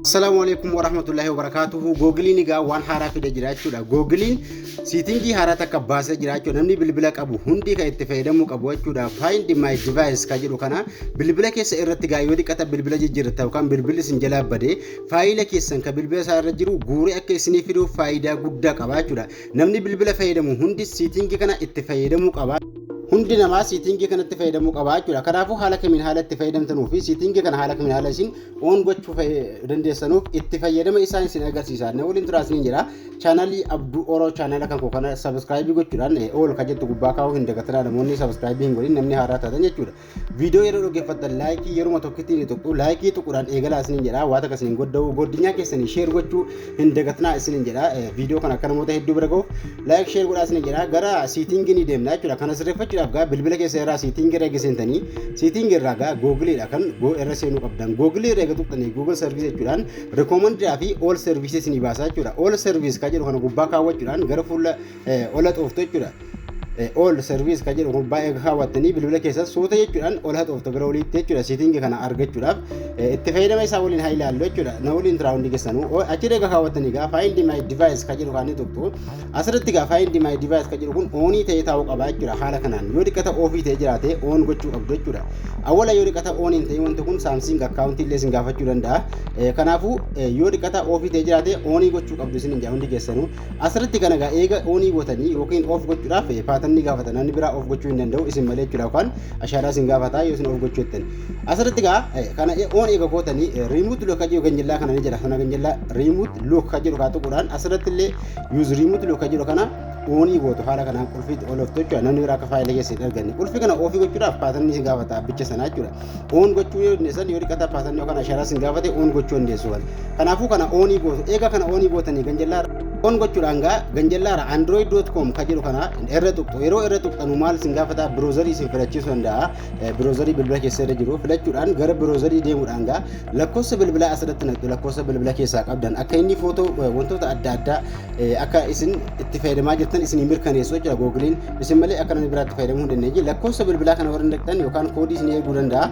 Assalaamu alaikum warahmatullahi wabarakatuhu. Googiliin egaa waan haaraa fide jira jechuudha. Googiliin setting haaraa takka baasee jira jechuudha. Namni bilbila qabu hundi kan itti fayyadamuu qabu jechuudha. Find My Device kan jedhu kana bilbila keessa irratti gaa yoo dhiqata bilbila jijjiirta yookaan bilbilli isin jalaa badee, faayila keessan kan bilbila isaa irra jiru guuree akka isinii fiduuf faayidaa guddaa qaba jechuudha. Namni bilbila fayyadamu hundi setting kana itti fayyadamuu qaba. Hundi namaa setting kanatti fayyadamuu qaba jechuudha. Kanaafuu haala kamiin haala itti fayyadamtanuu fi setting kana haala kamiin haala isin on gochuu dandeessanuuf itti fayyadama isaan isin agarsiisa. Na waliin turaa isiniin jira. Chaanalii Abduu Oroo, chaanala kan koo kana subscribe gochuudhaan all kan jettu gubbaa kaa'uu hin dagatinaa, namoonni subscribe hin godhin, namni haaraa taatan jechuudha. Viidiyoo yeroo dhaggeeffattan like yeruma tokkitti ni tuqxu, like tuquudhaan eegalaa isiniin jedha. Waa takka isiniin godda'u godinyaa keessanii share gochuu hin dagatinaa isiniin jedha. Viidiyoo kana akka namoota hedduu bira gahuuf like, share godhaa isiniin jedha. Gara setting ni deemna jechuudha. Kana sirreeffachuudhaaf gaa bilbila keessa irraa setting irra eega seentanii, setting irraa gaa googiliidha kan irra seenuu qabdan. Googilii irra eega tuqxanii, Google service jechuudhaan recommended fi all services ni baasa jechuudha. All service kan jedhu kana gubbaa kaawwachuudhaan gara fuula ola xooftu jechuudha. All service kan jedhu gubbaa eega kaawwattanii, bilbila keessa suuta jechuudhaan ol haxooftu gara oliitti jechuudha. Setting kana argachuudhaaf itti fayyadama isaa waliin haa ilaallu jechuudha. Na waliin turaa hundi keessanuu. Achi eega kaawwattanii gaa Find My Device kan jedhu kan tuqxu. Asirratti gaa Find My Device kan jedhu kun on ta'ee taa'uu qaba jechuudha. Haala kanaan yoo dhiqata off ta'ee jiraate on gochuu qabdu jechuudha. Awwala yoo dhiqata on hin ta'in, wanti kun Samsung account illee isin gaafachuu danda'a. Kanaafuu yoo dhiqata off ta'ee jiraate on gochuu qabdu isin hin hundi keessanuu. Asirratti kana gaa eega on gootanii yookiin off gochuudhaaf pattern gaafata. Namni biraa off gochuu hin danda'u isin malee jechuudha, yookaan ashaaraa isin gaafata yoo isin off gochuu jettan. Asirratti gaa kana on eega gootanii, remote lock kan jedhu ganjillaa kana ni jira. Kana ganjillaa remote lock kan jedhu kaa tuquudhaan asirratti illee use remote lock kan jedhu kana on gootu. Haala kanaan qulfii ol ooftu jechuudha. Namni biraa akka faayila keessa hin arganne. Qulfii kana off gochuudhaaf pattern isin gaafata abbicha sanaa jechuudha. On gochuu yoo dandeessan, yoo dhiqata pattern yookaan ashaaraa isin gaafate on gochuu dandeessu. Kanaafuu kana on gootu. Eega kana on gootanii, ganjallaa on gochuudhaan gaa ganjallaara android.com kan jedhu kana irra tuqxu. Yeroo irra tuqxanu maal isin gaafata? Browser isin filachiisuu danda'a. Browser bilbila keessa irra jiru filachuudhaan gara browser deemuudhaan gaa lakkoofsa bilbilaa asirratti naqxu. Lakkoofsa bilbila keessaa qabdan akka inni footoo wantoota adda addaa akka isin itti fayyadamaa jirtan isin mirkaneessu jechuudha. Googiliin isin malee akka namni biraatti fayyadamuu hin dandeenye lakkoofsa bilbilaa kana warra naqxan yookaan koodii isin eeguu danda'a.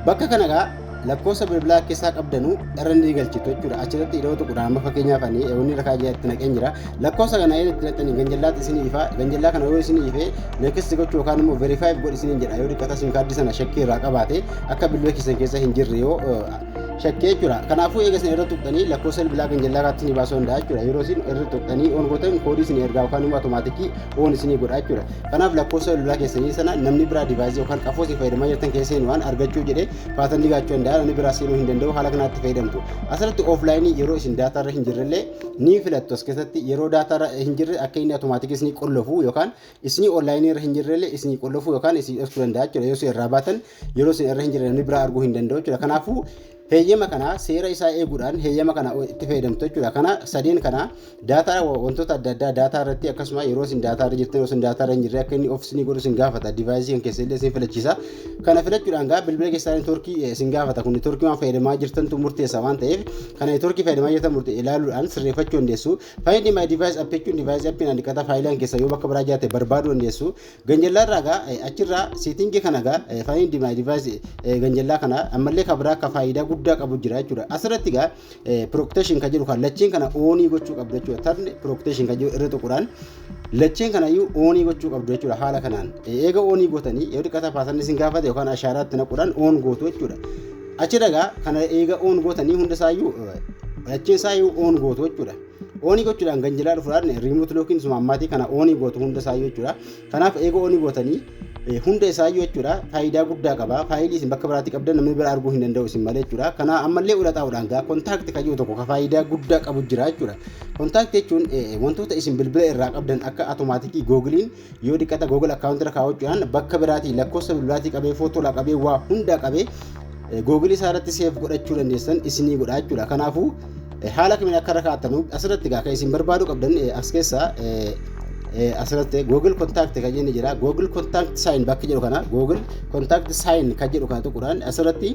Bakka kana gaa lakkoofsa bilbilaa keessaa qabdanuu irra ni galchitu jechuudha. Achirratti yeroo tuquudhaan, amma fakkeenyaaf ani wanni rakaa itti naqeen jira. Lakkoofsa kana itti naqxanii ganjallaatti isinii ifa. Ganjallaa kana yoo isinii ife next gochuu yookaan immoo verify godhi isiniin jedha, yoo dhiqata SIM card sana shakkii irraa qabaate, akka bilbila keessan keessa hin jirre yoo shakkee jechuudha. Kanaafuu eega isin irra tuqxanii lakkoofsa bilbilaa ganjallaa kaatti isinii baasuu danda'a jechuudha. Yeroo isin irra tuqxanii on gootan koodii isinii ergaa yookaan immoo automatic on isinii godha jechuudha. Kanaaf lakkoofsa bilbilaa keessanii sana namni biraa device yookaan qafoo isin fayyadamaa jirtan keessa hin waan argachuu jedhee pattern gaachuu danda'a. Namni biraa seenuu hin danda'u, haala kanaatti fayyadamtu. Asirratti offline yeroo isin data irra hin jirrellee ni filattu. As keessatti yeroo data irra hin jirre akka inni automatic isinii qollofu yookaan isinii online irra hin jirrellee isinii qollofu yookaan isinii dhoksuu danda'a jechuudha. Yoo isin irraa baatan, yeroo isin irra hin jirre namni biraa arguu hin danda'u jechuudha. Kanaafuu heeyyama kana seera isaa eeguudhaan heeyyama kana itti fayyadamtu jechuudha. Kana sadeen kana data, wantoota adda addaa data irratti, akkasuma yeroo isin data irra jirtan, yeroo isin data irra hin jirre akka inni off isinii godhu isin gaafata. Device kan keessa illee isin filachiisa. Kana filachuudhaan gaa bilbila keessaa network isin gaafata. Kun network waan fayyadamaa jirtantu murteessa waan ta'eef, kana network fayyadamaa jirtan murtee ilaaluudhaan sirreeffachuu dandeessu. Find My Device app jechuun device appiin dhiqata faayilaan keessa yoo bakka biraa jiraate barbaaduu dandeessu. Ganjallaa irraa gaa achirraa setting kana gaa Find My Device ganjallaa kana ammallee kan biraa akka faayidaa guddaa qabu jira jechuudha. Asirratti gaa protection kan jedhu kan lacheen kana on gochuu qabdu jechuudha. Turn protection kan jedhu irra tuquudhaan lacheen kana iyyuu on gochuu qabdu jechuudha haala kanaan. Eega on gootanii, yoo dhiqata pattern isin gaafate yookaan ashaaraatti naquudhaan on gootu jechuudha. Achi dhagaa kana eega on gootanii, hunda isaayyuu lacheen isaayyuu on gootu jechuudha. On gochuudhaan ganjilaa dhufuudhaan remote lockiin suma ammaatii kana on gootu hunda isaayyuu jechuudha. Kanaaf eega on gootanii hunda isaayyuu jechuudha, faayidaa guddaa qaba. Faayilii isin bakka biraatti qabdan namni bira arguu hin danda'u isin malee jechuudha. Kana ammallee ula xaa'uudhaan gaa contact kan jiru tokko ka faayidaa guddaa qabu jira jechuudha. Contact jechuun wantoota isin bilbila irraa qabdan akka automatic googiliin yoo dhiqata Google account irra kaawwachuudhaan bakka biraatii lakkoofsa bilbilaatii qabee, footoo qabee, waa hunda qabee googilii isaa irratti save godhachuu dandeessan isinii godha jechuudha. Kanaafuu haala kamiin akka irra kaa'attanu asirratti gaa kan isin barbaadu qabdan as keessa asirratti Google Contact kan jenni jira. Google Contact Sign bakki jedhu kana, Google Contact Sign kan jedhu kana tuquudhaan asirratti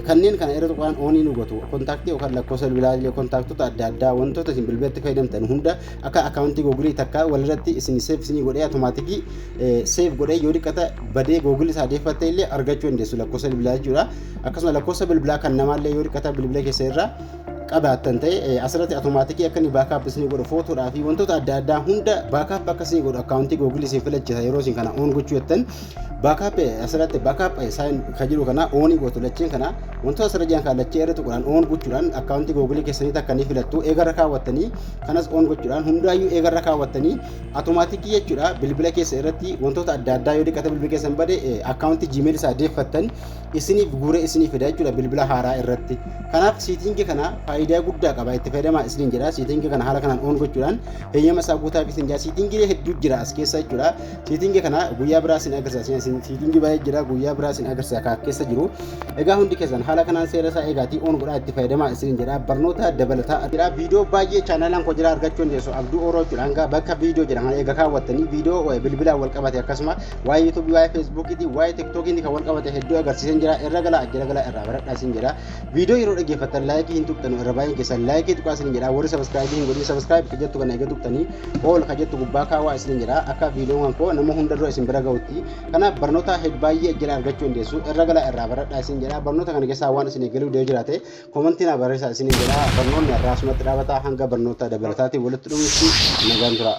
kanneen kana irra tuquudhaan on nu gootu. Contact yookaan lakkoofsa bilbilaa, contactota adda addaa, wantoota isin bilbilatti fayyadamtan hunda akka account Google takka walirratti isin save isinii godhee, automatic save godhee, yoo dhiqata badee Google isaa deeffatte illee argachuu dandeessu lakkoofsa bilbilaa jechuudha. Akkasuma lakkoofsa bilbilaa kan namaallee yoo dhiqata bilbila keessa irraa Qabaattan ta'e, asirratti automatic akka inni backup isinii godhu, footoodhaa fi wantoota adda addaa hunda backup akka isinii godhu akkaawuntii Google isin filachisa. Yeroo isin kana on gochuu jettan, backup asirratti backup sign kan jedhu kana on gootu. Lacheen kana, wantoota asirra jiran kan lachee irra tuquudhaan on gochuudhaan akkaawuntii Google keessanii takka ni filattu. Eegarra kaawwattanii kanas on gochuudhaan, hundaayyuu eegarra kaawwattanii automatic jechuudha, bilbila keessa irratti wantoota adda addaa yoo dhiqata bilbila keessan bade, akkaawuntii Gmail isaa deeffattan isiniif guuree isinii fida jechuudha bilbila haaraa irratti. Kanaaf setting kana faayidaa guddaa qaba, itti fayyadamaa isiniin jedha. Setting kana haala kanaan on gochuudhaan heeyyama isaa guutaa isin jira. Setting hedduu jira as keessa jechuudha. Setting kana guyyaa biraa isin agarsiisa. Setting baay'ee jira, guyyaa biraa isin agarsiisa kan keessa jiru. Egaa hundi keessan haala kanaan seera isaa eegaatii on godhaa itti fayyadamaa isiniin jedha. Barnoota dabalataa jira. Viidiyoo baay'ee chaanalaan koo jira argachuu dandeessu. Abduu Oroo jechuudha. Hanga bakka viidiyoo jedhan eega kaawwattanii, viidiyoo bilbilaan wal qabate, akkasuma waa'ee yuutuubii, waa'ee feesbuukiitii, waa'ee tiktookiin kan wal qabate hedduu agarsiisan jira. Irra galaa, jala galaa, irraa baradhaa isin jedha. Viidiyoo yeroo dhaggeeffattan like hin tuqxanu. Irra baay'een keessan like tuqaa isin jedha. Warri subscribe hin godhin, subscribe ka jettu kana eega tuqxanii all ka jettu gubbaa kaawwaa isin jedha, akka viidiyoon koo nama hunda dura isin bira ga'utti. Kanaaf barnoota hedduu baay'ee jala argachuu dandeessu. Irra galaa, irraa baradhaa isin jedha. Barnoota kana keessaa waan isin galuu yoo jiraate comment naa barreessaa isin jedha. Barnoonni irraa asumatti dhaabata. Hanga barnoota dabalataatiin walitti dhumutti nagaan tura.